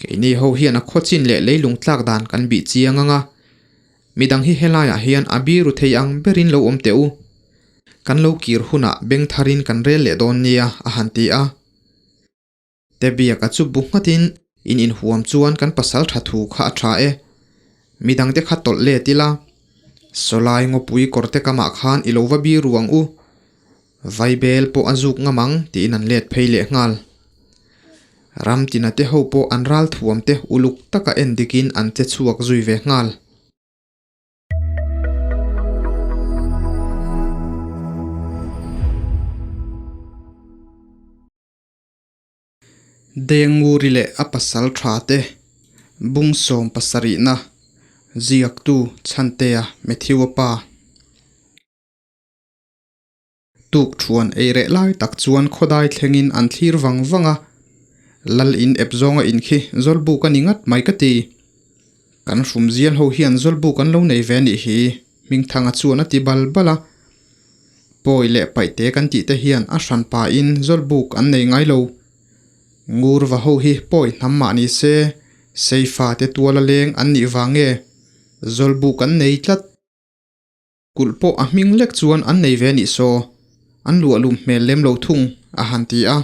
Keini ho hian a khawchin leh leilung tlak dan kan bih chiang ang a, midang hi helaiah hian a biru thei ang berin lo awm teh u. Kan lo kir hunah beng tharin kan rel leh dawn nia, a han ti a. Tebiaka chu bu nghatin in inhuam chuan kan pasal tha thu kha a tha e. Midangte kha tawlh let ila, Sawlai ngawpui kawrte kamah khan i lo va biru ang u. Vaibel pawh a zuk ngam ang tiin an let phei leh nghal. Ramtina te ho pawh an ral thuam te uluk taka en dikin an che chhuak zui ve nghal. Denguri leh a pasal tha te bung 70na ziaktu Chhantea Matthew-a pa. Tuk thuan ei reh lai tak chuan khawdai thlengin an thlir vang vang a, Lal in ep zawnga in khi Zawlbuk a ni ngat mai ka ti. Kan hrum zial ho hian Zawlbuk an lo nei ve anih hi, Hmingthanga chuan a ti bal bal a. Pawi leh paihte kan tih te hian a hran pahin Zawlbuk an nei ngai lo. Ngur va ho hi pawi hnam mah ni se, Seifa te tuala leng an nih vang nge Zawlbuk an nei tlat. Kulh pawh a hming lek chuan an nei ve nih saw, an luah lum hmel lem lo thung, a han ti a.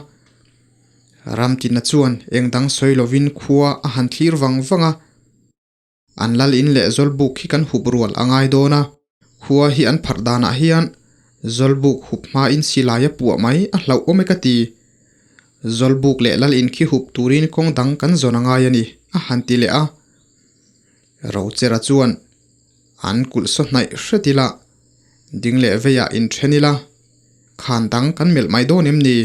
Ramtina chuan eng dang sawi lovin khua a han thlir vang vang a. An lal in leh Zawlbuk hi kan hup rual a ngai dawn a, khua hi an pharh danah hian Zawlbuk hup hmain silai a puah mai a hlauh awm e ka ti. Zawlbuk leh lal in khi hup turin kawng dang kan zawn a ngai a ni, a han ti leh a. Rochera chuan an kulh saw hnaih hret ila, ding leh veiah inthen ila, khan dang kan melh mai dawn em ni?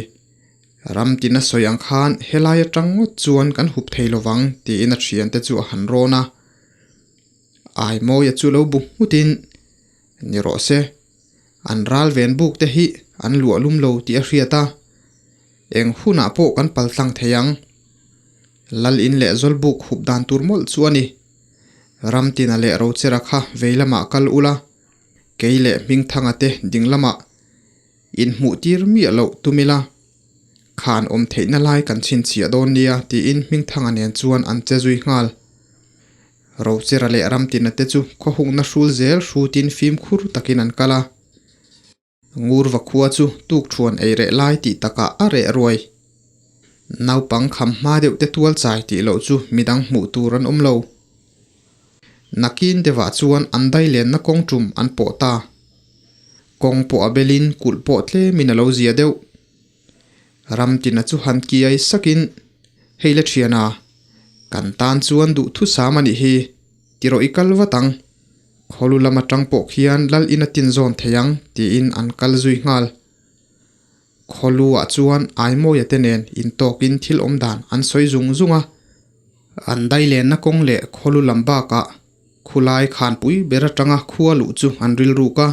Ram tin a sawi ang khan helai atang ngawt chuan kan hup thei lovang tiin a thiante chu a han rawn a. Aimawia chu lo bu nghutin, Ni rawh se, an ral ven buk te hi an luah lum lo tih a hriat a, eng hunah pawh kan paltlang thei ang. Lal in leh Zawlbuk hup dan tur mawlh chu a ni. Ramtina leh Rochera kha vei lamah kal ula, kei leh Hmingthanga te ding lamah inhmuh tir miah loh tum ila, khan awm theihna lai kan chhinchhiah dawn nia tiin Hmingthanga nen chuan an che zui nghal. Rochera leh Ramtina te chu khawhungna hrul zel hrutin fimkhur takin an kal a. Ngurva khua chu tukthuan ei reh lai tih takah a reh ruai. Naupang kham hma deuh te tual chai tih loh chu midang hmuh tur an awm lo. Nakin deuhah chuan an dailenna kawng tum an pawh ta. Kawng pawh a belin kulh pawh tlemin a lo zia deuh. Ramtina chu han kiai sakin, Hei le thiana, kan tan chuan duhthusam a nih hi, ti rawh i kal vat ang. Khawlu lam atang pawh khian lal in a tin zawn thei ang tiin an kal zui nghal. Khawlu ah chuan Aimawia te nen intawkin thil awm dan an sawi zung zung a. An dailenna kawng leh khawlu lam bakah khulai khanpui ber atanga khua luh chu an rilruk a.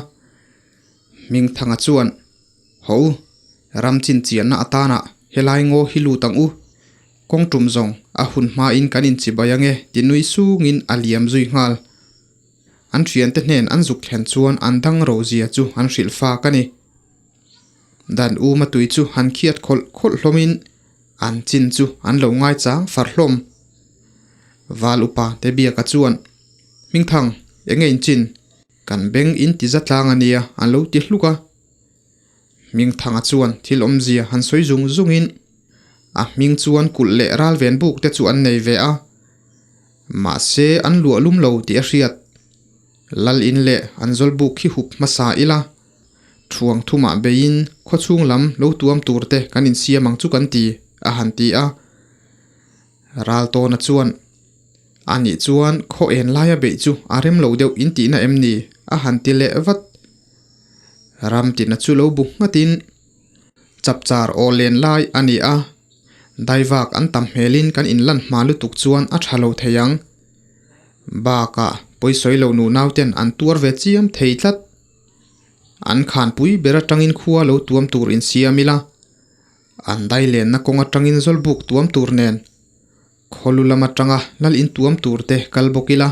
Hmingthanga chuan, Ho, ram chinchianna atana helai ngaw hi lut ang u. Kawng tum zawng a hun hmain kan inchibai ange ti nui sungin a liam zui nghal. An thiante hnen an zuk thlen chuan an dang ro zia chu an hrilh fak a ni. Dan uma tui chu han khiat khawlh khawlh hlawmin an chin chu an lo ngaichang far hlawm. Val upa te biaka chuan, Hmingthang, enge in chin? Kan beng in ti za tlang a nia an lo ti hluk a. Hmingthanga chuan thil awmzia han sawi zung zungin a hming chuan kulh leh ral ven buk te chu an nei ve a, mahse an luah lum lo tih a hriat. Lal in leh an zawl buk khi hup hmasa ila, thuang thumah beiin khawchhung lam lo tuam tur te kan insiam ang chu kan ti, a han ti a. Ral tawna chuan, A nih chuan khaw en laia beih chu a rem lo deuh in tihna em ni? a han ti leh vat. Ramtina chu lo bu nghatin chapchar aw len lai a ni a, daivak an tam hmelin kan inlan hma lutuk chuan a tha lo thei ang. Bakah pawisawi lo nu nauten an tuar ve chiam thei tlat. An khanpui ber atangin khua lo tuam tur insiam ila, an dailenna kawng atangin zawlbuk tuam tur nen Khawlu lam atanga lal in tuam tur te kal bawk ila,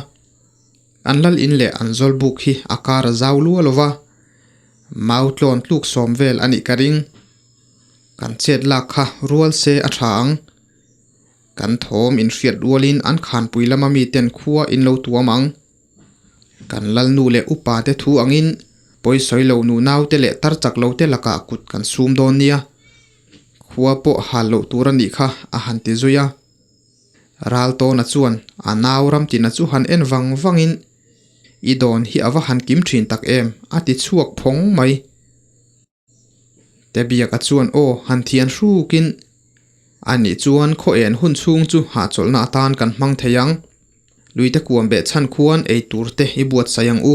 an lal in leh an zawl buk hi a kar a zau lua lo va, mau tlawn tluk sawm vel a nih ka ring. Kan chet lak kha rual se a tha ang. Kan thawm in hriat rualin an khanpui lama miten khua in lo tuam ang. Kan lalnu leh upa te thu angin pawisawi lo nu naute leh tar chak lo te lakah kut kan sum dawn nia. Khua pawh hal loh tur a nih kha a han ti zui a. Raltawna chuan a nau Ramtina chu han en vang vangin I dawn hi a va han kim thin tak em a ti chhuak phawng mai. Tebiaka chuan aw han thian hrukin a nih chuan khaw en hun chhung chu hahchawlhna atan kan hmang thei ang. Luite kuam beh chhan khuan ei tur te i buatsaih ang u.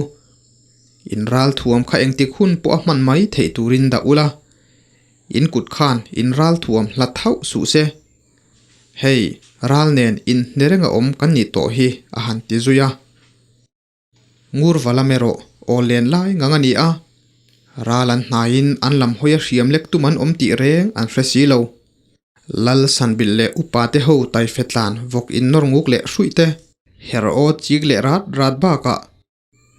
In ral thuam kha engtik hun pawh a hman mai theih turin dah ula. In kut khan in ral thuam hlat hauh suh se. Hei, ral nen in hne reng a awm kan nih tawh hi a han ti zui a. Ngurva lam erawh aw len lai ngang a ni a, ral an hnaiin an lam hawi a hriam lek tum an awm tih reng an hre si lo. Lal Sanbilh leh upa te ho taife tlan vawk in nawr nguk leh hruih te, her aw chik leh rat rat bakah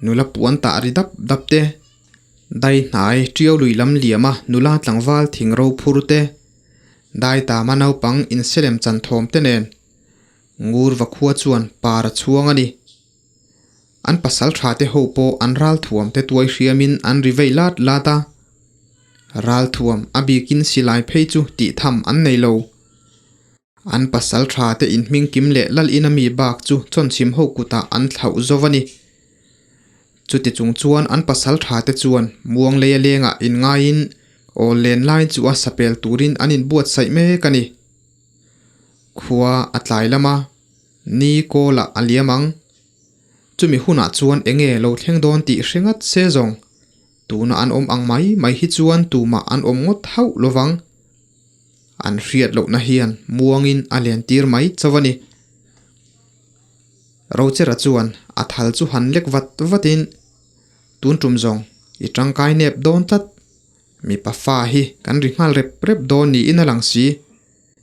nula puan tah ri dap dap te, dai hnai tiau lui lam liama nula tlangval thing ro phur te, dai tama naupang inselem chan thawm te nen Ngurva khua chuan par a chhuang a ni. An pasal tha te ho pawh an ralthuam te tuai hriamin an ri vei lat lat a. Ralthuam a bikin silai phei chu tih tham an nei lo. An pasal tha te inhming kim leh lal ina mi bak chu chawnchhim ho kutah an thlauh zo a ni. Chuti chung chuan an pasal tha te chuan muang leia lengah inngaiin aw len lai chu a sapel turin an inbuatsaih mek a ni. Khua a tlai lam a. Ni kawlah a liam ang. Chumi hunah chuan enge lo thleng dawn tih hre ngat se zawng. Tuna an awm ang mai mai hi chuan tumah an awm ngawt hauh lovang. An hriat lohna hian muangin a len tir mai chauh a ni. Rochera chuan a thal chu han lek vat vatin, Tun tum zawng i tangkai nep dawn tlat. Mipa fa hi kan ri nghal rep rep dawn niin a lang si.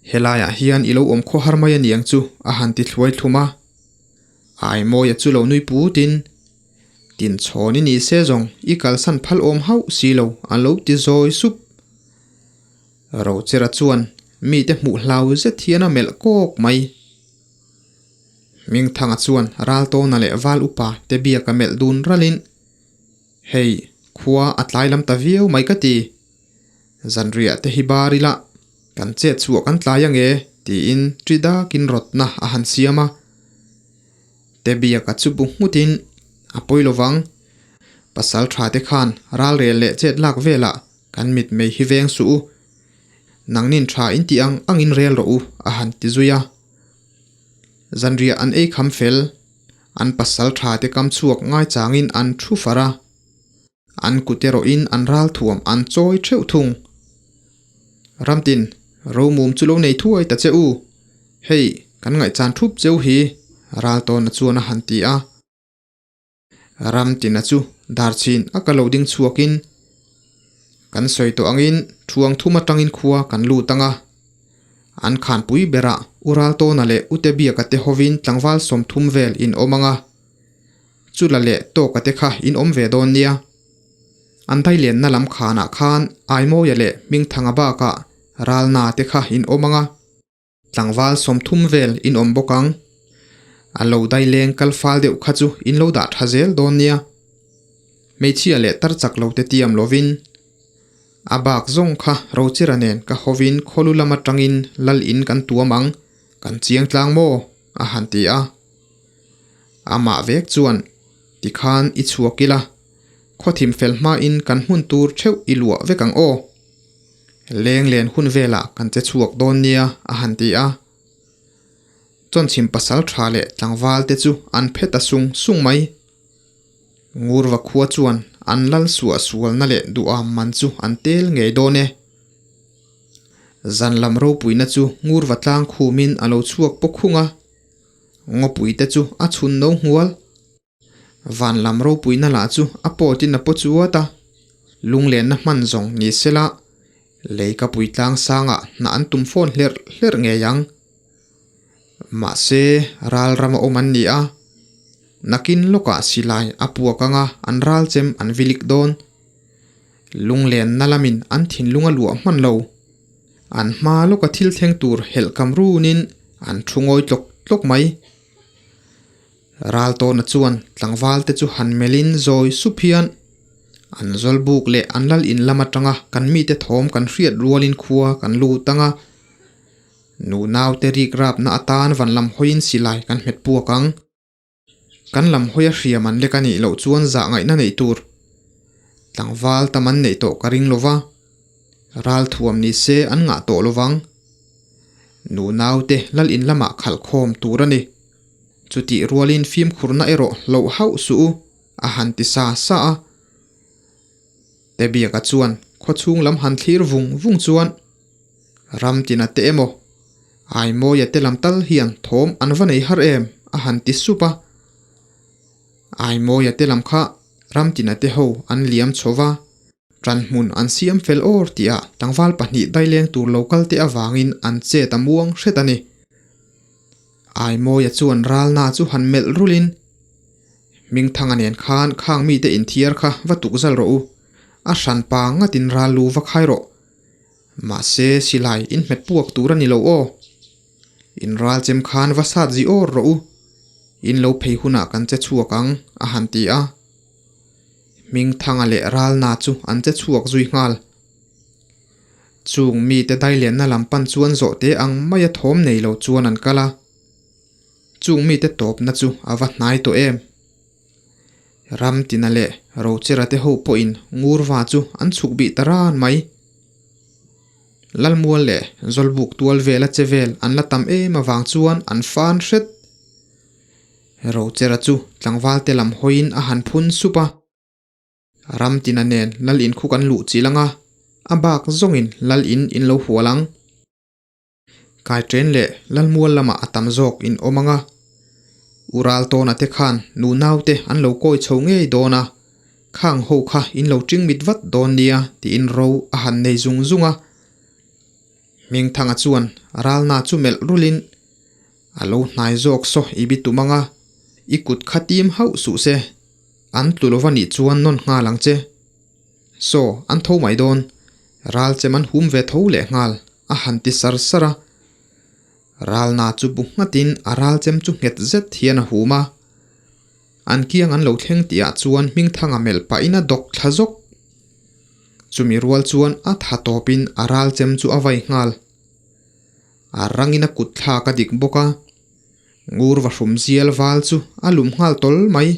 Helaiah hian i lo awm khaw har mai a niang chu a han ti thluai thlum a. Aimawia chu lo nui putin, Tinchhawn i ni se zawng i kalsan phal awm hauh si lo a lo ti zawi sup. Rochera chuan mite hmuh hlau zet hian a melh kawk mai. Hmingthanga chuan Raltawna leh Val upa te biak a melh dun ralin, Hei, khua a tlai lam ta viau mai ka ti. Zanriah te hi bar ila, kan chet chhuah kan tlai ange, tiin ṭi dakin rawtna a han siam a. Tebiaka chu bu nghutin, A pawi lovang. Pasal ṭha te khan ralrel leh chet lak velah kan mit mei hi veng suh u. Nangnin ṭha in tih ang angin rel rawh u, a han ti zui a. Zanriah an ei kham fel. An pasal ṭha te kam chhuak ngaichangin an ṭhu far a. An kut erawhin an ral thuam an chawi theuh thung. Ramtin, Romum chu lo nei thuai ta che u. Hei, kan ngaihchan thup cheu hi, Raltawna chuan a han ti a. Ramtina chu darchhin a ka lo ding chhuakin, Kan sawi tawh angin thuang thum atangin khua kan lut ang a. An khanpui berah U Raltawna leh U Tebiaka te hovin tlangval 30 vel in awm ang a. Chu la leh tawka te kha in awm ve dawn nia. An dailenna lam khanah khan Aimawia leh Hmingthanga bakah Ralna te kha in awm ang a. Tlangval 30 vel in awm bawk ang. A lo daileng kal fal deuh kha chu in lo dah tha zel dawn nia. Hmeichhia leh tar chak lo te tiam lovin a bak zawng kha Rochera nen ka hovin khawlu lam atangin lal in kan tuam ang, kan chiang tlang maw? a han ti a. Amah vek chuan, Tikhan i chhuak ila, khawthim fel hmain kan hmun tur theuh i luah vek ang aw. Leng len hun velah kan che chhuak dawn nia, a han ti a. Chawnchhim pasal tha leh tlangval te chu an phe ta sung sung mai. Ngurva khua chuan an lal suah sualna leh duham man chu an tel ngei dawn e. Zan lam ropuina chu Ngurva tlang khumin a lo chhuak pawk hung a. Ngawpui te chu a chhun no nghual. Van lam ropuina lah chu a pawtin a paw chuat a. Lunglenna hman zawng ni sela, lei ka pui tlang sangah hna an tum fawn hlerh hlerh ngei ang. Mahse, ral rama awm an ni a. Nakin lawkah silai a puak anga an ral chem an vilik dawn. Lunglenna lamin an thinlung a luah hman lo. An hma lawka thil thleng tur helh kam runin An thu ngawi tlawk tlawk mai. Raltawna chuan tlangval te chu han melhin zawi sup hian an zawlbuk leh an lal in lam atanga kan mite thawm kan hriat rualin khua kan lut ang a. Nu naute rik rapna atan van lam hawiin silai kan hmet puak ang. Kan lam hawi a hriam an lek a nih loh chuan zah ngaihna neih tur tlangval tam an neih tawh ka ring lo va, ral thuam ni se an ngah tawh lo vang. Nu naute lal in lamah khalh khawm tur a ni. Chutih rualin fimkhurna erawh hloh hauh suh u, a han ti sa sa a. Tebiaka chuan khawchhung lam han thlir vung vung chuan ram tina te emaw Aimawia te lam tal hian thawm an va nei har em a han ti sup a. Aimawia te lam kha ram tina te ho an liam chho va, ṭanhmun an siam fel awr tihah tlangval pahnih daileng tur lo kal te avangin an chet a muang hret a ni. Aimawia chuan ralna chu han melh rulin, Hmingthanga nen khan khang mite inthiar kha va tukzal rawh u, a hran pa ngatin ral lu va khai rawh. Mahse, silai in hmet puak tur a ni lo aw. In ral chem khan va sat zi awr rawh u, in lo phei hunah kan che chhuak ang, a han ti a. Hmingthanga leh ralna chu an che chhuak zui nghal. Chung mite dailenna lam pan chuan zawhte ang maia thawm nei lo chuan an kal a. Chung mite tawpna chu a va hnai tawh em? Ramtina leh Rochera te ho pawhin Ngurva chu an chhuk bih ta ran mai. Lalmual leh Zawlbuk tual vela che vel an la tam em avang chuan an fan hret. Rochera chu tlangval te lam hawiin a han phun sup a. Ramtina nen lal in khu kan luh chilh ang a, a bak zawngin lal in in lo hual ang. Kaiṭen leh Lalmual lamah a tam zawk in awm ang a, U Raltawna te khan nu naute an lo kawi chho ngei dawn a, khang ho kha in lo ṭing mit vat dawn nia tiin ro a han nei zung zung a. Hmingthanga chuan ralna chu melh rulin a lo hnai zawk saw i bi tum ang a, i kut kha tim hauh suh se, an tlu lova nih chuan nawn nghal ang che. Saw, an tho mai dawn. Ral chem an hum ve tho leh nghal, a han ti sar sar a. Ralna chu bu nghatin a ral chem chu nghet zet hian a hum a. An kiang an lo thleng tihah chuan Hmingthanga melh pahin a dawk thla zawk. Chumi rual chuan a tha tawpin a ral chem chu a vai nghal. A rangin a kut thlak a dik bawk a. Ngur va hrum zial val chu a lum nghal tawl mai.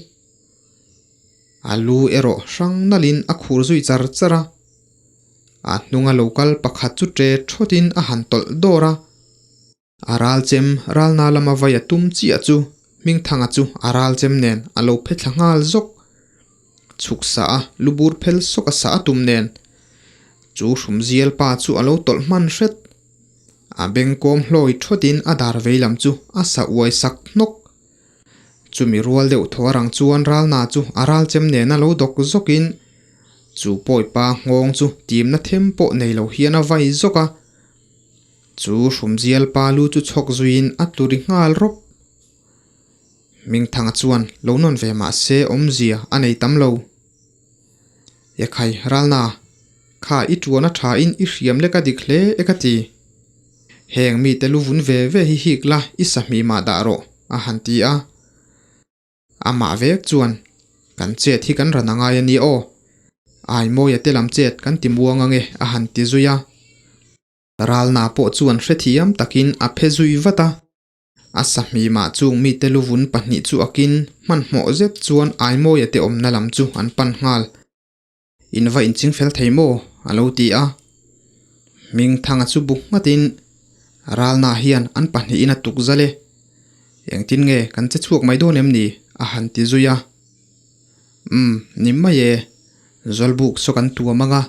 A lu erawh hrang nalhin a khur zui char char a. A hnunga lo kal pakhat chu ṭe ṭhawtin a han tawlh dawr a. A ral chem ralna lama vai a tum chiah chu Hmingthanga chu a ral chem nen a lo phe thla nghal zawk. Chhuk sa a lu bur phel sawk a sa a tum nen chu hrumzial pa chu a lo tawlh hman hret. A bengkawm hlawi ṭhawtin a dar vei lam chu a sa uai sak hnawk. Chumi rual deuh thaw rang chuan ralna chu a ral chem nena lo dawk zawkin chu pawipa nghawng chu timna them pawh nei lo hian a vai zawk a. Chu hrumzial pa lu chu chhawk zuiin a tlu ri nghal rawp. Hmingthanga chuan lo nawn ve mah se awmzia a nei tam lo. Ekhai ralna, kha i tuan a tha in i hriam lek a dik hle e ka ti. Heng mite lu vun ve ve hi hik la i sahmi mah dah rawh, a han ti a. Amah vek chuan, Kan chet hi kan ran angai a ni aw. Aimawia te lam chet kan ti muang ange, a han ti zui a. Ralna pawh chuan hrethiam takin a phe zui vat a. A sahmimah chung mite luvun pahnih chu akin hmanhmawh zet chuan Aimawia te awmna lam chu an pan nghal. In va inching fel thei maw? a lo ti a. Hmingthanga chu bu nghatin, Ralna hian an pahnihin a tuk zal e. Engtin nge kan che chhuak mai dawn em ni? a han ti zui a. Umm, ni mai e. Zawlbuk saw kan tuam ang a,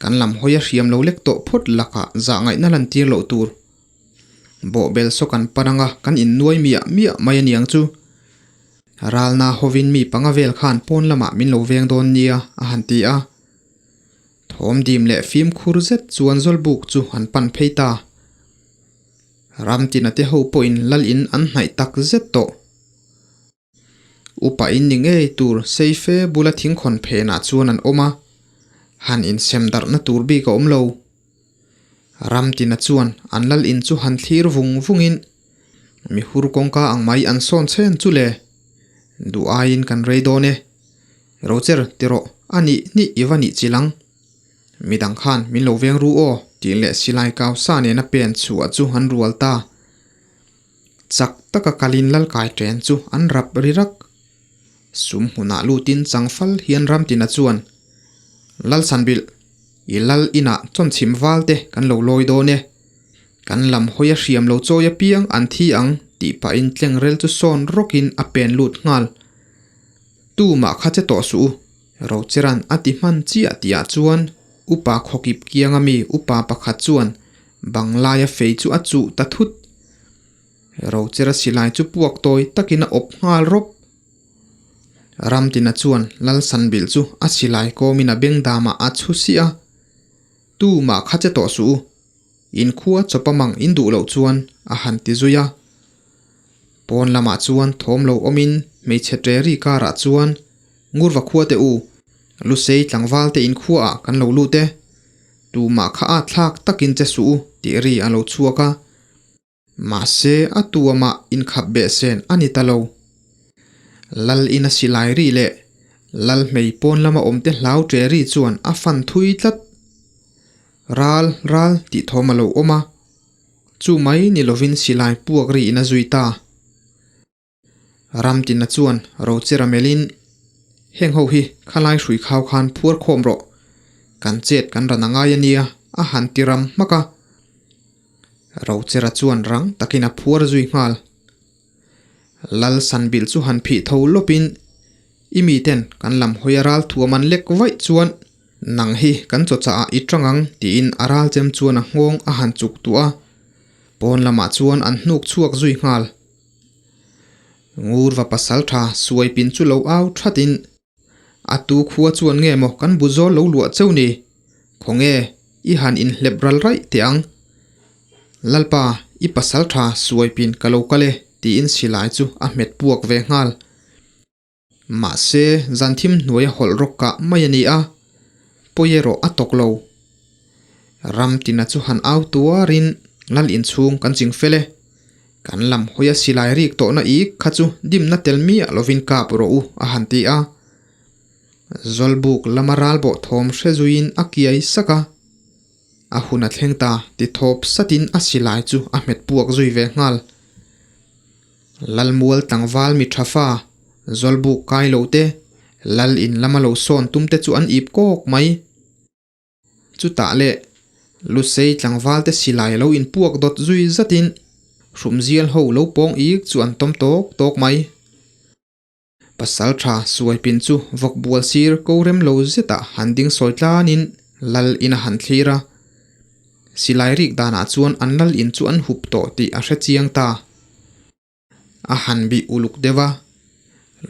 kan lam hawi a hriam lo lek tawh phawt lakah zah ngaihna lantir loh tur. Bawhbel saw kan pan anga kan innuai miah miah mai a niang chu. Ralna hovin mi panga vel khan pawn lamah min lo veng dawn nia a han ti a. Thawm dim leh fimkhur zet chuan Zawlbuk chu an pan phei ta. Ramtina te ho pawhin lal in an hnaih tak zet tawh. Upa in ni ngei tur seife bula thingkhawn phenah chuan an awm a, han insem darhna tur bik a awm lo. Ramtina chuan an lal in chu han thlir vung vungin. Mi hur kawngka ang mai an sawn chhen chu le. Duh aiin kan rei dawn e. Rocher ti rawh, a nih nih i va nih chilh ang. Midang khan min lo veng ru aw tih leh silai kau sa nena pen chhuah chu an rual ta. Chak taka kalin lalkai ṭen chu an rap ri rak. Sum hmunah lutin changfal hian Ramtina chuan, Lalchhanbilh, i lal inah chawnchhim val te kan lo lawi dawn e. Kan lam hawi a hriam lo chawi apiang an thi ang tih pahin tlengrel chu sawn rawkin a pen lut nghal. Tumah kha che tawh suh u, Rocheran a ti hman chiah tihah chuan upa khawkip kianga mi upa pakhat chuan banglaia fei chu a chuh ta thut. Rochera silai chu puak tawi takin a awp nghal rawp. Ramtina chuan Lalsanbilh chu a silai kawmin a beng damah a chhu siah a, Tumah kha che tawh suh u, in khua chawpa mang in duh loh chuan a han ti zui a. Pawn lamah chuan thawm lo awmin hmeichhe ṭeri karah chuan Ngurva khua te u, Lusei tlangval te in khuaah kan lo lut e, tumah kha a thlak takin che suh u tih ri a lo chhuak a. Mahse a tuamah inkhap beh sen a ni ta lo. Lal ina silai ri leh Lal hmei pawn lama awmte hlau ṭe ri chuan a fan thui tlat. Ral, ral tih thawm a lo awm a, chu mai ni lovin silai puak ri in a zui ta. Ramtina chuan Rochera melhin, Heng ho hi khalai hrui khau khan phuar khawm rawh, kan chet kan ran a ngai a nia a han ti ram hmak a. Rochera chuan rang takin a phuar zui nghal. Lal Sanbilh chu han phih tho lawpin, I miten kan lam hawi a ral thuam an lek vaih chuan nang hi kan chawchah ah i tang ang tiin a ral chem chuan a nghawng a han chuk tuah a. Pawn lamah chuan an hnuk chhuak zui nghal. Ngurva pasal tha suai pin chu lo au thatin, A tu khua chuan nge maw kan bu zawl lo luah cheu ni? Khawnge, i han inhlep ral raih teh ang. Lalpa, i pasal tha suai pin ka lo kal e, tiin silai chu a hmet puak ve nghal. Mahse, zan thim hnuaia hawlh rawk kah mai a ni a, pawi erawh a tawk lo. Ramtina chu han au tuarin Lal inchhung kan ching fel e. Kan lam hawia silai rik tawhna ik kha chu dimna tel miah lovin kap rawh u a han ti a. Zawlbuk lama ralbawh thawm hre zuiin a kiai sak a. A hun a thleng ta ti thawp satin a silai chu a hmet puak zui ve nghal. Lalmual tlangval mi tha fa, Zawlbuk kai lo te, Lal in lama lo sawn tum te chu an ip kawk mai. Chutah leh Lusei tlangval te silai lo inpuak dawt zui zatin Hrumzial ho lo pawng ik chu an tawm tawk tawk mai. Pasal tha suai pin chu vawk bual sir ko rem lo zetah han ding sawi tlanin Lal in a han thlir a. Silai rik danah chuan an Lal in chu an hup tawh tih a hre chiang ta. A han bih uluk deuh a,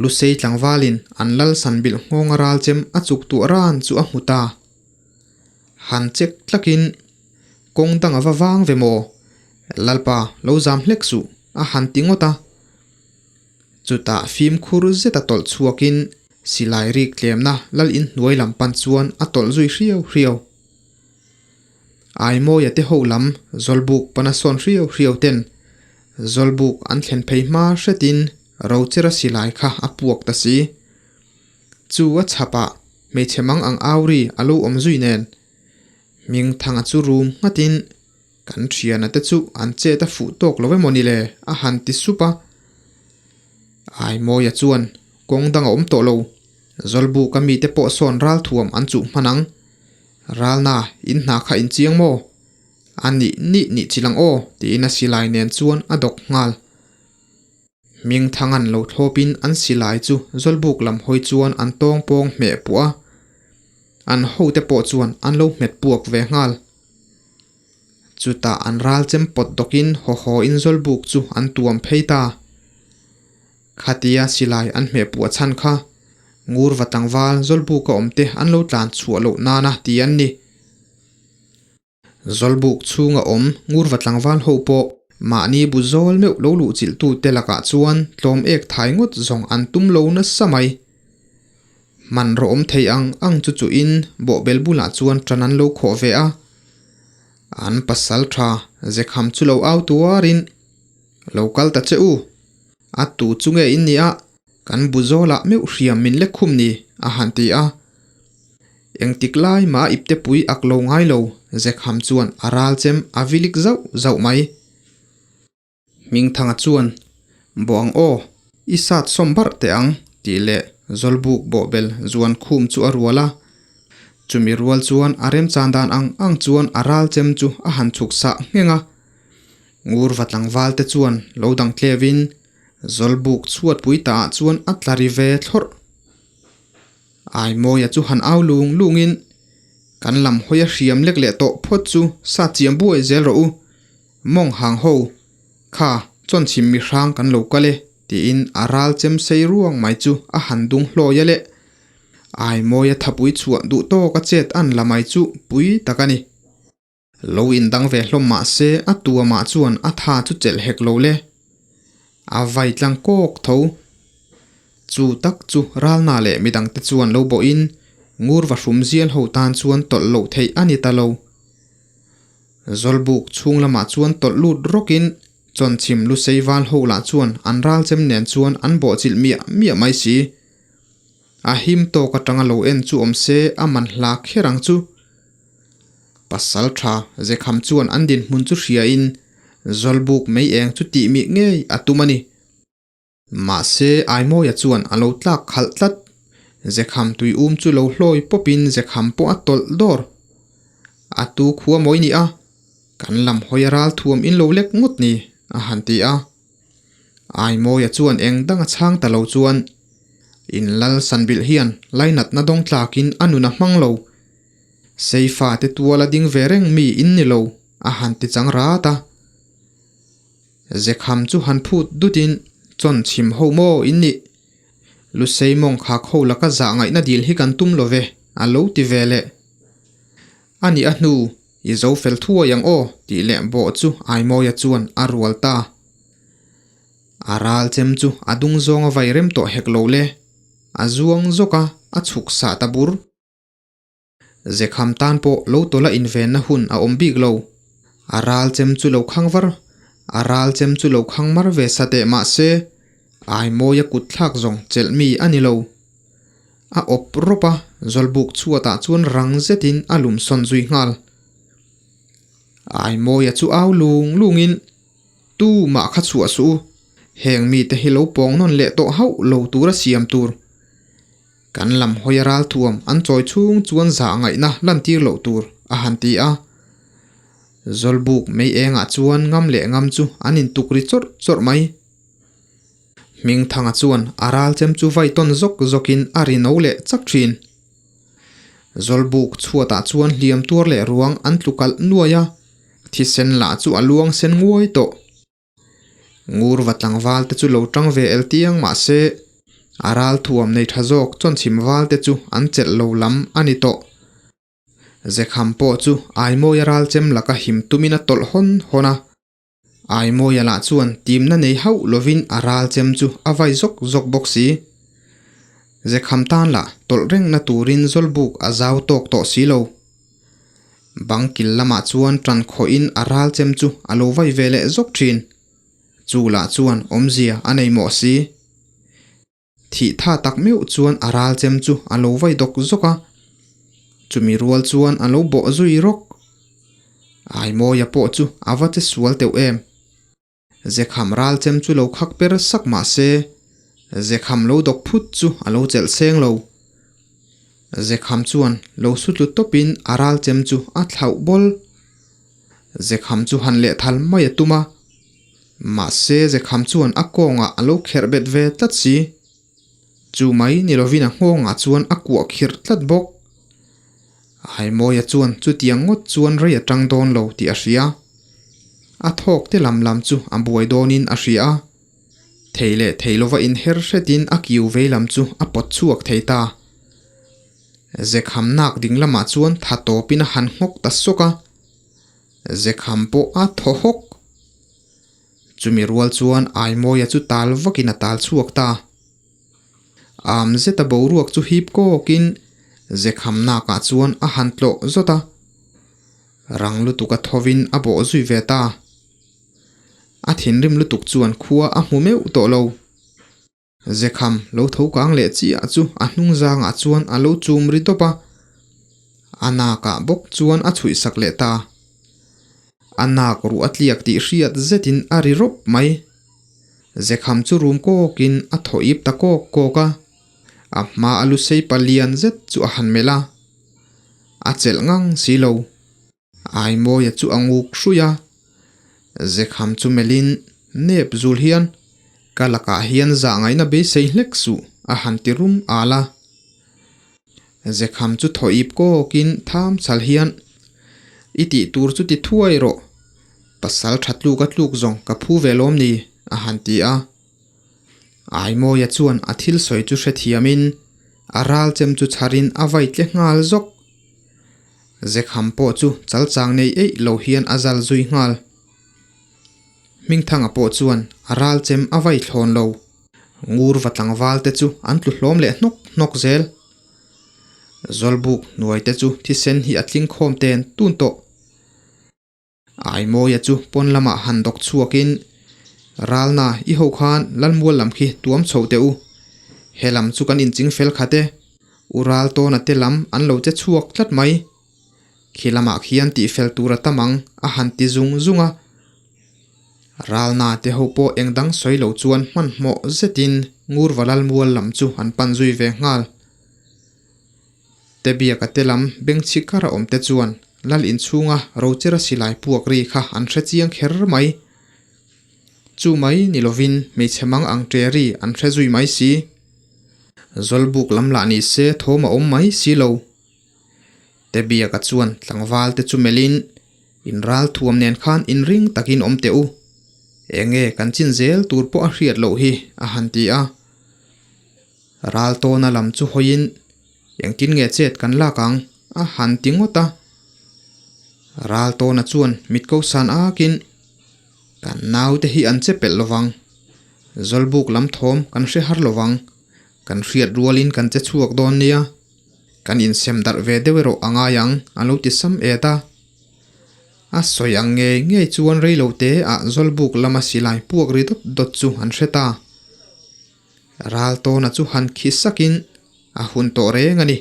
Lusei tlangvalin an Lal san bilh nghawnga ral chem a chuk tuah ran chu a hmu ta. Han chek tlakin kawng dang a va vang ve maw? Lalpa lo zam hlek suh a han ti ngawt a. Chutah fimkhur zeta tawlh chhuakin silai rik tlemna lal inhnuai lam pan chuan a tawlh zui hriau hriau. Aimawia te ho lam Zawlbuk pana sawn hriau hriau ten Zawlbuk an thlen phei hma hretin Rochera silai kha a puak ta si. Chu a chhapah hmeichhe mang ang auri a lo awm zui nen Hmingthanga chu rum nghatin Kan thiana te chu an chet a fuh tawk lo emaw ni le? a han ti sup a. Aimawia chuan kawng dang a awm tawh lo. Zawlbuka mite pawh sawn ralthuam an chuh hman ang. Ralna, in hna kha in chiang maw? A nih nih nih chi lang aw, tiin a silai nen chuan a dawk nghal. Hmingthangan lo thlawpin an silai chu Zawlbuk lam hawi chuan an tawng pawng hmeh puah a. An hote pawh chuan an lo hmet puak ve nghal. Chutah an ral chem pawt dawkin haw haw in Zawlbuk chu an tuam phei ta. Khatia silai an hmeh puah chhan kha Ngurva tlangval Zawlbuka awmte an lo tlan chhuah loh nana ti an ni. Zawlbuk chhunga awm Ngurva tlangval ho pawh mahni bu zawl meuh lo luh chilhtute lakah chuan tlawm ek thai ngawt zawng an tum lo nasa mai. Hmanraw awm thei ang ang chu chuhin bawhbel bulah chuan ṭan an lo khawh ve a. An pasal ṭha Zekham chu lo au tuarin. Lo kal ta che u. A tu chu nge in nia, kan bu zawlah meuh hriam min lek khum ni, a han ti a. Engtik lai mah ipte pui ak lo ngai lo, Zekham chuan a ral chem a vilik zauh zauh mai. Hmingthanga chuan, Bawh ang aw, i sat sawm barh teh ang, tih leh Zawlbuk bawhbel zuan khum chu a rual a. Chumi rual chuan a remchan dan ang ang chuan a ral chem chu a han chhuk sah ngheng a. Ngur va tlangval te chuan lo dang tlevin Zawlbuk chhuatpui ta ah chuan a tla ri ve thlawrh. Aimawia chu han au lung lungin, Kan lam hawi a hriam lek leh tawh phawt chu sa chiam buai zel rawh u. Mawng hang ho, kha chawnchhim mi hrang kan lo kal e, tiin a ral chem sei ruang mai chu a han dung hlawi a le. Aimawia thapui chhuah duh tawk a chet an la mai chu pui tak a ni. Lo indang ve hlawm mah se a tuamah chuan a tha chu chelh hek lo le. A vai tlang kawk tho. Chu tak chu ralna leh midangte chuan lo bawhin ngur va hrum zial ho tan chuan tawlh loh theih a ni ta lo. Zawlbuk chhung lamah chuan tawlh lut rawkin chawnchhim lusei val ho lah chuan an ralchem nen chuan an bawhchilh miah miah mai si. A him tawk atanga lo en chu awm se a man hla kher ang chu. Pasal tha Zekham chuan an dinhmun chu hriain Zawlbuk mei eng chu tih mih ngei a tum a ni. Mahse Aimawia chuan a lo tlak khalh tlat. Zekham tui um chu lo hlawi pawpin Zekham pawh a tawlh dawr. A tu khua mawi ni a, kan lam hawi a ral thuam in lo lek ngawt ni, a han ti a. Aimawia chuan eng dang a chhang ta lo chuan in lal sanbilh hian lainatna dawng tlakin a nun a hmang lo. Seifa te tuala ding ve reng mi in ni lo, a han ti chang rat a. Zekham chu han phut dutin chawn chhim ho maw in nih? Lusei mawng khak ho laka zah ngaihna dil hi kan tum lo ve, a lo ti ve leh. A nih a hnu, i zo fel thuai ang aw, tih leh bawh chu Aimawia chuan a rual ta. A ral chem chu a dung zawng a vai rem tawh hek lo le. A zuang zawk a, a chhuk sah ta bur. Zekham tan pawh lo tawla invenna hun a awm bik lo. A ral chem chu lo khang var, a ral chem chu lo khang mar ve sa teh mah se, Aimawia kut thlak zawng chelh mi a ni lo. A awp rawp a, Zawlbuk chhuatah chuan rang zetin a lum sawn zui nghal. Aimawia chu au lung lungin, Tu mah kha chhuah suh u, heng mite hi lo pawng nawn leh tawh hauh lo tura siam tur. Kan lam hawi a ral thuam an chawi chhung chuan zah ngaihna lantir loh tur a han ti a. Zawlbuk mei engah chuan ngam leh ngam chu an intuk ri chawrh chawrh mai. Hmingthanga chuan a ral chem chu vai tawn zawk zawkin a ri no leh chak thin. Zawlbuk chhuatah chuan hliam tuar leh ruang an tlu kalh nuai a, thisen lah chu a luang sen nguai tawh. Ngur va tlangval te chu lo tang ve el tiang mah se, a ral thuam nei tha zawk chawnchhim val te chu an chelh lo lam a ni tawh. Zekham pawh chu Aimawia ral chem laka him tumin a tawlh hawn hawn a. Aimawia lah chuan timna nei hauh lovin a ral chem chu a vai zawk zawk bawk si. Zekham tan lah tawlh rengna turin Zawlbuk a zau tawk tawh si lo. Bang kil lamah chuan tan khawhin a ral chem chu a lo vai ve leh zawk thin. Chu lah chuan awmzia a nei mawh si. Thih tha tak meuh chuan a ral chem chu a lo vai dawk zawk a. Chumi rual chuan a lo bawh zui rawk. Aimawia pawh chu a va che sual teuh em. Zekham ral chem chu lo khak per sak mah se, Zekham lo dawk phut chu a lo chelh seng lo. Zekham chuan lo su tlu tawpin a ral chem chu a thlauh bawl. Zekham chu han lehthal mai a tum a, mahse Zekham chuan a kawngah a lo kherh bet ve tlat si. Chu mai ni lovin a nghawngah chuan a kuah khirh tlat bawk. Aimawia chuan chutiang ngawt chuan rei a tang dawn lo tih a hria. A thawk te lam lam chu a buai dawnin a hria a. Thei leh thei lova inher hretin a kiu vei lam chu a pawt chhuak thei ta. Zekham nak ding lamah chuan tha tawpin a han nghawk ta sawk a. Zekham pawh a thaw hawk. Chumi rual chuan Aimawia chu tal vakin a tal chhuak ta. Am zeta boruak chu hip kawkin Zekham nakah chuan a han tlawh zawt a. Rang lutuk a thovin a bawh zui ve ta. A thinrim lutuk chuan khua a hmu meuh tawh lo. Zekham lo tho kang leh chiah chu a hnung zangah chuan a lo chum ri tawp a, a nakah bawk chuan a chhuih sak leh ta. A nak ruh a tliak tih hriat zetin a ri rawp mai. Zekham chu rum kawkin a thaw ip ta kawk kawk a, a hma a lusei palian zet chu a han melh a, a chelh ngang si lo. Aimawia chu a nguk hruih a, Zekham chu melhin nep zul hian ka lakah hian zah ngaihna beisei hlek suh a han ti rum al a. Zekham chu thaw ip kawkin tham chhal hian I tih tur chu ti thuai rawh, pasal tha tluk a tluk zawng ka phu ve lawm ni a han ti a. Aimawia chuan a thil sawi chu hrethiamin a ral chem chu chharin a vai tle nghal zawk. Zekham pawh chu chalchang nei eih lo hian a zal zui nghal. Hmingthanga pawh chuan a ral chem a vai thlawn lo. Ngur va tlangval te chu an tlu hlawm leh hnawk hnawk zel. Zawlbuk hnuai te chu thisen hi a tling khawm ten tun tawh. Aimawia chu pawn lamah han dawk chhuakin, Ralna, i ho khan Lalmual lam khi tuam chho teh u. He lam chu kan inching fel khat e. U ral tawna te lam an lo che chhuak tlat mai. Khi lamah khian tihfel tur a tam ang, a han ti zung zung a. Ralna te ho pawh eng dang sawi lo chuan hmanhmawh zetin Ngurva Lalmual lam chu an pan zui ve nghal. Tebiaka te lam bengchhi kar a awm te chuan Lal inchhunga Rochera silai puak ri kha an hre chiang kher mai. Chu mai ni lovin hmeichhe mang ang ṭe ri an hre zui mai si. Zawlbuk lam lah ni se thawm a awm mai si lo. Tebiaka chuan tlangval te chu melhin in ral thuam nen khan inring takin awm teh u. Enge kan chin zel tur pawh a hriat loh hi a han ti a. Ral tawna lam chu hawiin engtin nge chet kan lak ang a han ti ngawt a. Ral tawna chuan mit ko san akin kan naute hi an che pelh lovang, Zawlbuk lam thawm kan hre har lovang, kan hriat rualin kan che chhuak dawn nia, kan insem darh ve deuh erawh a ngai ang a lo ti sam et a. A sawi ang ngei ngei chuan reilote ah Zawlbuk lama silai puak ri dawt dawt chu an hre ta. Ral tawna chu han khi sakin a hun tawh reng a ni.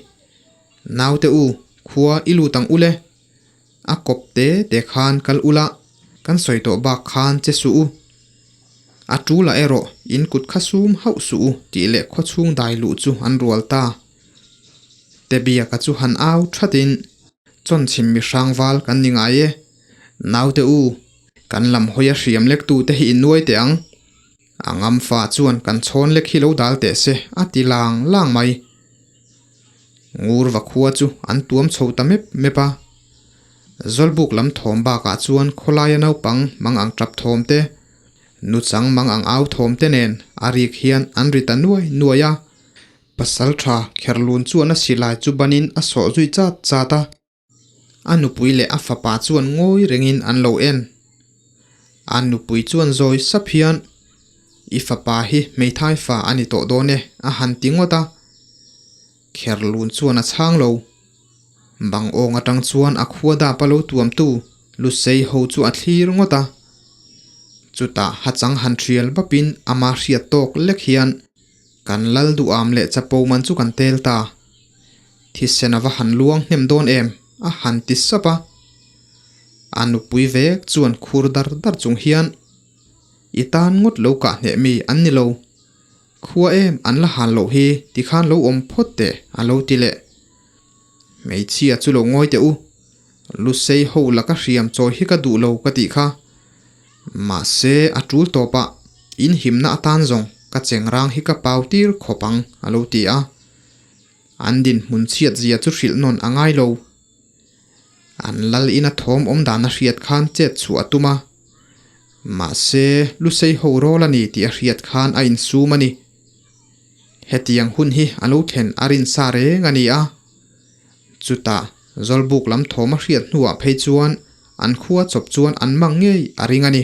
Naute u, khua i lut ang ule. A kawp te te khan kal ula, kan sawi tawh bak khan che suh u. A tula erawh in kut kha sum hauh suh u tih leh khawchhung dai luh chu an rual ta. Tebiaka chu han au thatin, Chawnchhim mihrang val kan ni ngai e. Naute u, kan lam hawi a hriam lektute hi in nuai teh ang. A ngam fa chuan kan chhawn lek hi lo dal teh se a ti lang lang mai. Ngur va khua chu an tuam chho ta mep mep a. Zawlbuk lam thawm bakah chuan khawlaia naupang mang ang tap thawm te, nuchang mang ang au thawm te nen a rik hian an ri ta nuai nuai a. Pasal tha Kherlun chuan a silai chu banin a sawh zui chat chat a. A nupui leh a fapa chuan ngawi rengin an lo en. A nupui chuan zawi sap hian, I fapa hi hmeithai fa a ni tawh dawn e, a han ti ngawt a. Kherlun chuan a chhang lo. Bang awng atang chuan a khua dap a lo tuamtu Lusei ho chu a thlir ngawt a. Chutah hachang han thial bapin ama hriat tawk lek hian, Kan lal duham leh chapo man chu kan tel ta. Thisen a va han luang hnem dawn em? a han ti sap a. A nupui vek chuan khur dar dar chung hian, I tan ngawt lo kah hneh mi an ni lo. Khua em an la han loh hi tikhan lo awm phawt teh a lo ti leh. Hmeichhia chu lo ngawi teh u. Lusei ho laka hriam chawi hi ka duh lo ka tih kha. Mahse a tul tawpah in himna atan zawng ka chengrang hi ka pau tir khawp ang a lo ti a. An dinhmun chhiat zia chu hrilh nawn a ngai lo. An lal ina thawm awm dan a hriat khan chet chhuah a tum a. Mahse, Lusei ho rawl a ni tih a hriat khan a insum a ni. Hetiang hun hi a lo thlen a rinsa reng a ni a. Chutah, Zawlbuk lam thawm a hriat hnuah phei chuan an khua chawp chuan an mang ngei a ring a ni.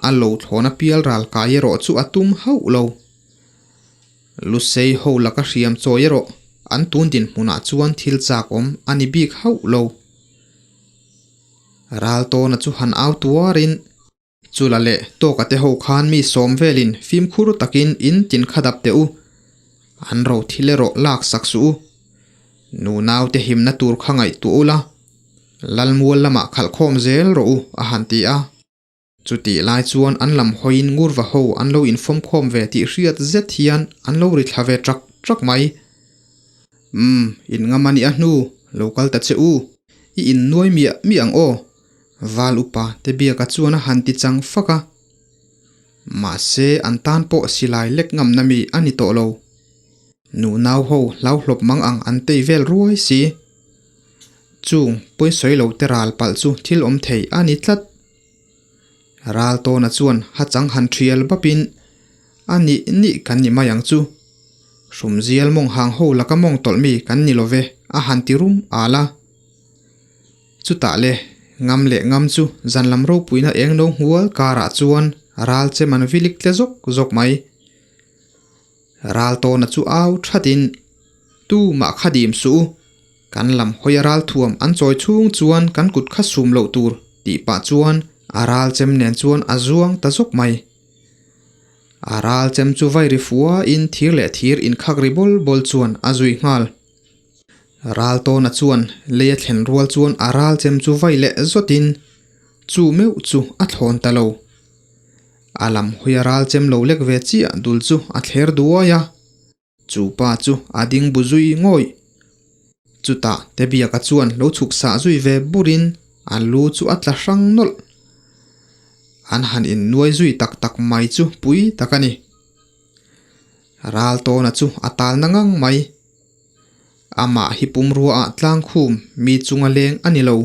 A lo thlawn a pial ral kai erawh chu a tum hauh lo. Lusei ho laka hriam chawi erawh an tun dinhmunah chuan thil chak awm a ni bik hauh lo. Ral tawna chu han au tuarin. Chula leh Tawka te ho khan mi sawm velin fimkhur takin in tin kha dap teh u. An ro thil erawh lak sak suh u. Nunau te himna tur kha ngaihtuah ula, Lalmual lamah khalh khawm zel rawh u a han ti a. Chutih lai chuan an lam hawiin ngurva ho an lo infawm khawm ve tih hriat zet hian an lo ri thla ve trak trak mai. Umm, in ngam a nih a hnu, lo kal ta che u. I innuai miah miah ang aw. Val upa te biaka chuan a han ti chang fak a. Mahse an tan pawh silai lek ngamna mi a ni tawh lo. Nunau ho hlauhlawp mang ang an tei vel ruai si. Chung pawisawi lo te ral palh chu thil awm thei a ni tlat. Ral tawna chuan hachang han thial bapin a nih nih kan ni mai ang chu. Hrumzial mawng hang ho laka mawng tawlh mi kan ni lo ve a han ti rum al a. Chutah le, ngam leh ngam chu zan lam ropuina eng lo hmual karah chuan ral chem an vilik tle zawk zawk mai. Ral tawna chu au thatin, Tu mah kha dim suh u, kan lam hawi a ral thuam an chawi chhung chuan kan kut kha sum loh tur tih pah chuan a ral chem nen chuan a zuang ta zawk mai. A ral chem chu vai ri fuain thir leh thir inkhak ri bawl bawl chuan a zui nghal. Ral tawna chuan lei a thlen rual chuan a ral chem chu vai leh zawtin chu meuh chu a thlawn ta lo. A lam hawi a ral chem lo lek ve chiah dul chu a thler duai a, chu pa chu a ding bu zui ngawih. Chutah Tebiaka chuan lo chhuk sah zui ve burin a lu chu a tla hrang nawlh. An han innuai zui tak tak mai chu pui tak a ni. Ral tawna chu a tal na ngang mai. Amah hi pumrua ah tlangkhum mi chunga leng a ni lo.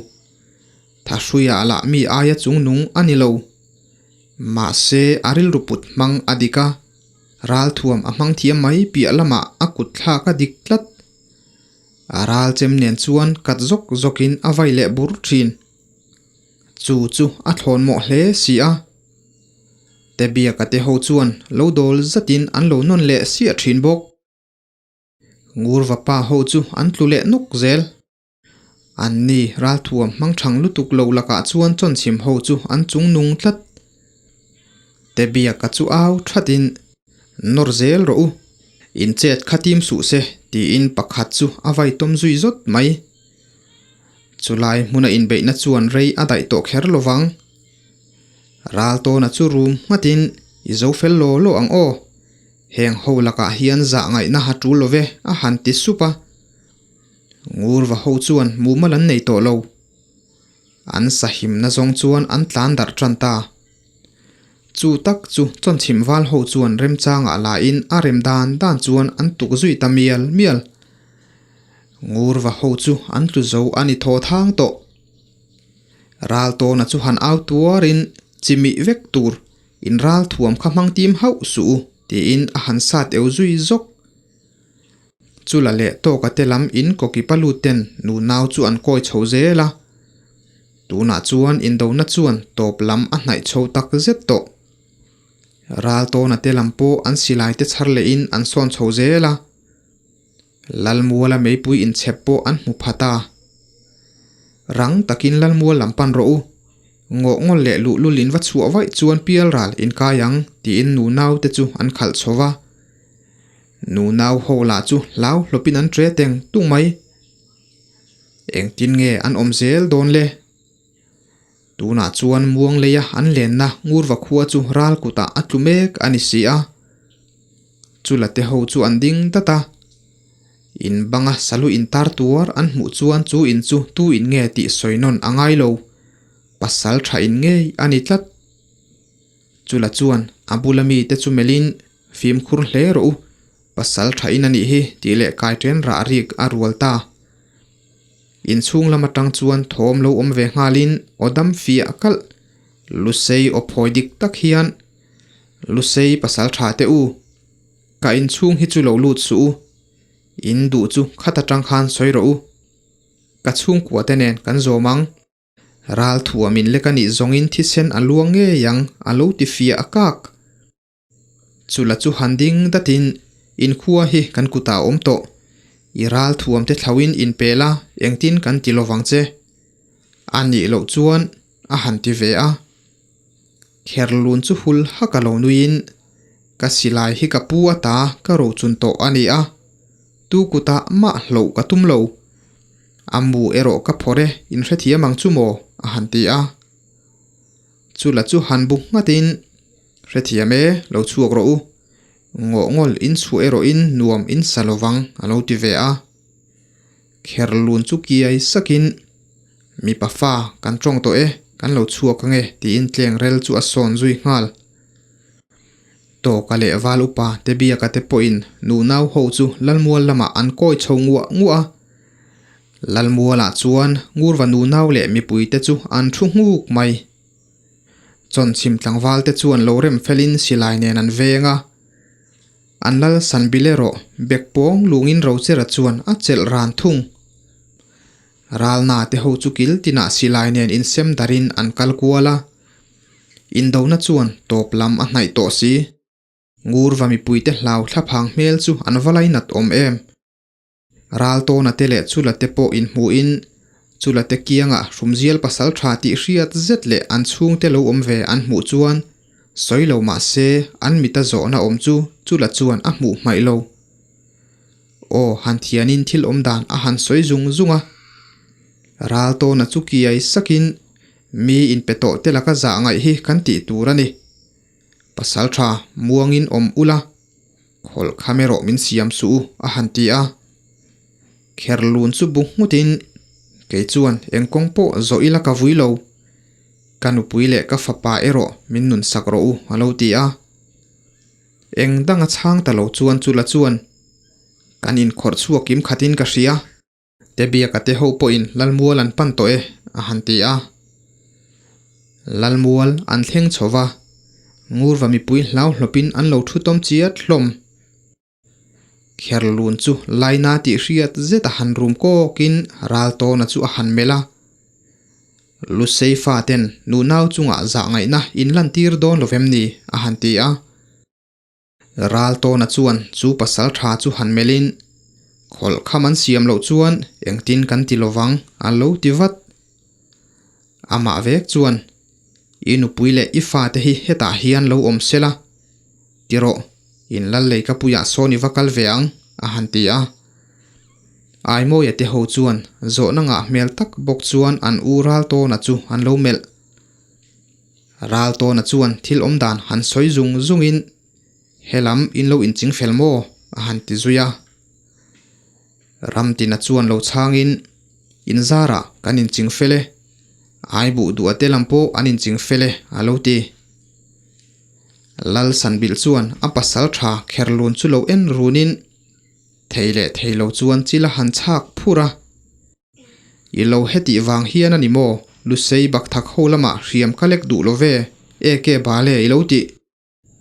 Thahruiah lah mi aia chungnung a ni lo. Mahse a rilru put hmang a dik a, ralthuam a hmang thiam mai piah lamah a kut thlak a dik tlat. A ral chem nen chuan kat zawk zawkin a vai leh bur thin. Chu chu a thlawn mawh hle si a. Tebiaka te ho chuan lo dawl zatin an lo nawn leh siah thin bawk. Ngurva pa ho chu an tlu leh nawk zel. Anni ralthuam hmang thang lutuk lo lakah chuan chawnchhim ho chu an chung nung tlat. Tebiaka chu au thatin, Nawr zel rawh u, in chet kha tim suh se tiin pakhat chu a vai tawm zui zawt mai. Chulai hmuna inbeihna chuan rei a daih tawh kher lovang. Ral tawna chu rum nghatin i zo fel law law ang aw. Heng ho lakah hian zah ngaihna ha tul lo ve a han ti sup a. Ngurva ho chuan mumal an nei tawh lo. An sahimna zawng chuan an tlan darh tan ta. Chu tak chu chawnchhim val ho chuan remchangah lain a rem dan dan chuan an tuk zui ta mial mial. Ngurva ho chu an tlu zo a ni thaw thang tawh. Ral tawna chu han au tuarin chimih vek tur in ral thuam kha hmang tim hauh suh u tiin a han sat eu zui zawk. Chula leh tawka te lam in kawki palu ten nunau chu an kawi chho zel a. Tunah chuan indona chuan tawp lam a hnaih chho tak zet tawh. Ral tawna te lam pawh an silai te chhar lehin an sawn chho zel a. Lalmuala meipui inchhep pawh an hmu phat a. Rang takin Lalmual lam pan rawh u. Ngawh ngawl leh luhlul in va chhuah vaih chuan pial ral in kai ang tiin nunau te chu an khalh chho va. Nunau ho lah chu hlau hlawpin an tre teng tung mai. Engtin nge an awm zel dawn le? Tunah chuan muang leia an lenna ngurva khua chu ral kutah a tlu mek a ni si a. Chula te ho chu an ding dat a. In banga salu intar tuar an hmuh chuan chu in chu tu in nge tih sawi nawn a ngai lo. Pasal tha in ngei a ni tlat. Chula chuan a bula mite chu melhin fimkhur hle rawh u. Pasal tha in a nih hi tih leh kai ṭen rah rik a rual ta. Inchhung lam atang chuan thawm lo awm ve nghalin aw dam fiah kalh Lusei aw phawi dik tak hian Lusei pasal tha teh u, ka inchhung hi chu lo lut suh u, in duh chu khat atang khan sawi rawh u, ka chhungkua te nen kan zawm ang. Ral thuam in lek a nih zawngin thisen a luang ngei ang a lo ti fiah kak. Chula chu han ding datin, Inkhua hi kan kutah a awm tawh. I ral thuam te thlauhin inpel a, engtin kan ti lovang che. A nih loh chuan a han ti ve a. Kherlun chu hul hak a lo nuiin, Ka silai hi ka pu ata ka rochun tawh a ni a, tu kutah mah hloh ka tum lo. A mu erawh ka phawrh e, in hrethiam ang chu maw? a han ti a. Chula chu han bu nghatin, Hrethiam e, lo chhuak rawh u. Ngawhngawl in chhuah erawhin nuam in sa lovang, a lo ti ve a. Kherlun chu kiai sakin, Mipa fa kan tawng tawh e, kan lo chhuak ange, tiin tlengrel chu a sawn zui nghal. Tawka leh Val upa te biaka te pawhin nunau ho chu Lalmual lamah an kawi chho nguah nguah a. Lalmualah chuan Ngurva nunau leh mipuite chu an thu nghuk mai. Chawnchhim tlangval te chuan lo rem felin silai nen an veng a. An lal san bil erawh bek pawng lungin Rochera chuan a chelh ran thung. Ralna te ho chu kil tinah silai nen insem darin an kal kual a. Indona chuan tawp lam a hnaih tawh si. Ngurva mipuite hlau thlaphang hmel chu an va lainat awm em? Raltawna te leh Chula te pawh inhmuhin Chula te kiangah hrumzial pasal tha tih hriat zet leh an chhungte lo awm ve an hmuh chuan sawi lo mah se an mita zawhna awm chu Chula chuan a hmuh hmaih lo. Aw han thianin thil awm dan a han sawi zung zung a. Raltawna chu kiai sakin mi inpe tawh te laka zah ngaih hi kan tih tur a ni. Pasal tha muangin awm ula. Khawlh kham erawh min siam suh u, a han ti a. Kherlun chu bu nghutin, Kei chuan eng kawng pawh zawh ila ka vui lo. Ka nupui leh ka fapa erawh min nun sak rawh u, a lo ti a. Eng danga chhang ta lo chuan chula chuan, Kan inkhawrh chhuak kim khatin ka hria. Tebiaka te ho pawhin Lalmual an pan tawh e, a han ti a. Lalmual an thleng chho va, Ngurva mipui hlau hlawpin an lo thu tawm chiat hlawm. Kherlun chu Laina tih hriat zet a han rum kawkin Raltawna chu a han melh a. Lusei faten nunau chungah zah ngaihna in lantir dawn lovem ni? a han ti a. Raltawna chuan chu pasal tha chu han melhin, Khawlh kham an siam loh chuan engtin kan ti lovang a lo ti vat. Amah vek chuan, I nupui leh i fate hi hetah hian lo awm sela, ti rawh, in lal lei ka puiah sawn i va kal ve ang, a han ti a. Aimawia te ho chuan zawhna ngah hmel tak bawk chuan an u Raltawna chu an lo melh. Raltawna chuan thil awm dan han sawi zung zungin, Helam in lo inching fel maw? a han ti zui a. Ramtina chuan lo chhangin, In zarah kan inching fel e. Aibuh duh ate lam pawh an inching fel e, a lo ti. Lal Sanbilh chuan a pasal tha Kherlun chu lo en runin, thei leh thei lo chuan chil a han chhak phur a. I lo hetih vang hian a ni maw? Lusei bakthak ho lamah hriam ka lek duh lo ve, eke bale i lo tih.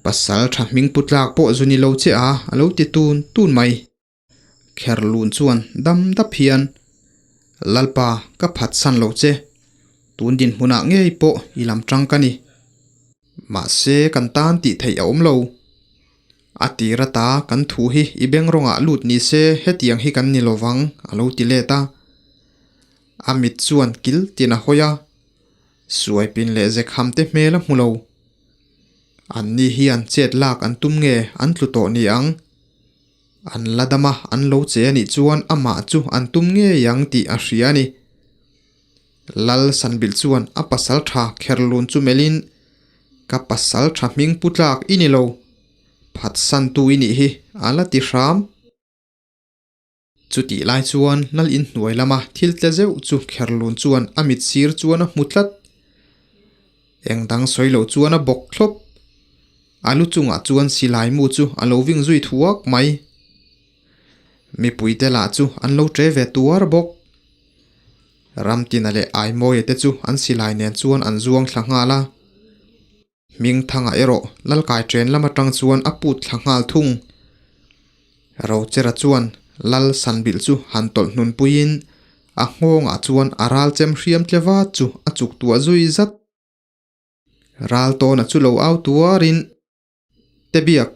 Pasal tha hming pu tlak pawh zu ni lo che a, a lo ti tun tun mai. Kherlun chuan dam dap hian, Lalpa, ka phatsan lo che. Tun dinhmunah ngei pawh i lam tang ka ni. Mahse kan tan tih theih a awm lo. A tir ata kan thu hi i beng rawngah lut ni se hetiang hi kan ni lovang a lo ti let a. A mit chuan kil tin a hawi a, suaipin leh zekham te hmel a hmu lo. Anni hian chet lak an tum nge an tlu tawh ni ang? An la dam a an lo che a nih chuan amah chu an tum ngei ang tih a hria a ni. Lal Sanbilh chuan a pasal tha Kherlun chu melhin, Ka pasal tha hming pu tlak i ni lo, phatsantu i nih hi, a la ti hram. Chutih lai chuan Lal inhnuai lama thil tle zeuh chu Kherlun chuan a mit sir chuan a hmu tlat. Eng dang sawi lo chuan a bawk thlawp. A lu chungah chuan silai mu chu a lo ving zui thuak mai. Mipuite lah chu an lo ṭe ve tuar bawk. Ramtina leh Aimawia te chu an silai nen chuan an zuang thla nghal a. Hmingthanga erawh Lalkai ṭen lam aṭang chuan a put thla nghal thung. Rochera chuan Lal Sanbilh chu han tawlh hnunpuiin a nghawngah chuan a ral chem hriam tle vat chu a chuk tuah zui zat. Ral tawna chu lo au tuarin. Te biak,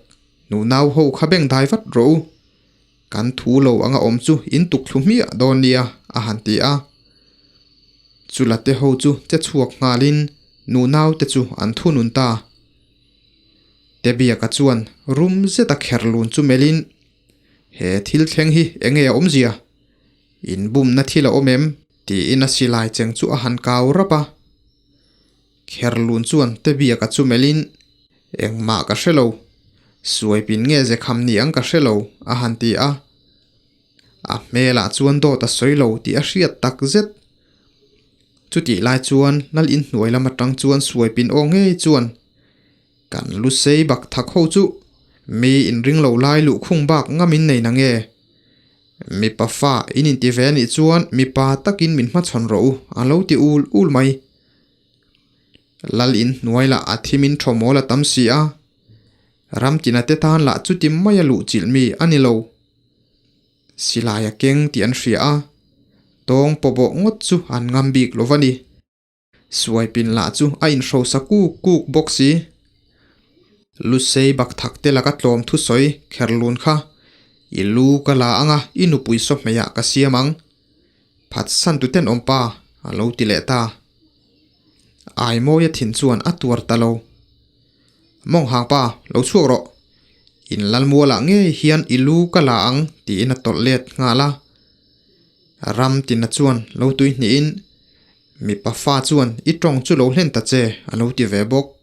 nu nau ho kha beng dai vat rawh u. Kan thu lo anga awm chu in tuk thlu hmiah dawn nia, a han ti a. Chula te ho chu che chhuak nghalin Nunau te chu an thunun ta. Tebiaka chuan rum zeta kherlun chu melhin, He thil thleng hi eng nge a awmzia? Inbumna thil a awm em? Tiin a silai cheng chu a han kau rap a. Kherlun chuan Tebiaka chu melhin, Engmah ka hre lo. Suaipin nge zekham ni ang ka hre lo, a han ti a. A hmelah chuan dawt a sawi lo tih a hriat tak zet. Chutih lai chuan lal inhnuai lam atang chuan suaipin aw ngei chuan kan lu sei bak thak ho chu mi inring lo lai luhkhung bak ngam in nei nange? Mipa fa in inti ve anih chuan mipa takin min hmachhawn rawh u a lo ti ul ul mai. Lal inhnuai lah a thimin thawmawl a tam si a, Ramtina te tan lah chuti maia luhchilh mi a ni lo. Silai a keng tih an hria a, tawng pawbawh ngawt chu an ngam bik lo va ni. Suaipin lah chu a inhrosa kuk kuk bawk si. Lusei bakthak te laka tlawm thusawi kherlun kha i lu ka la anga i nupui sawhmeiah ka siam ang. Phatsan tu tenawm pa a lo ti leh ta. Aimawia thin chuan a tuar ta lo. Mawng hang pa, lo chhuak rawh. In lalmualah ngei hian i lu ka la ang tiin a tawlh let nghal a. Ram tina chuan lo tui hnihin, Mipa fa chuan i tawng chu lo hlen ta che a lo ti ve bawk.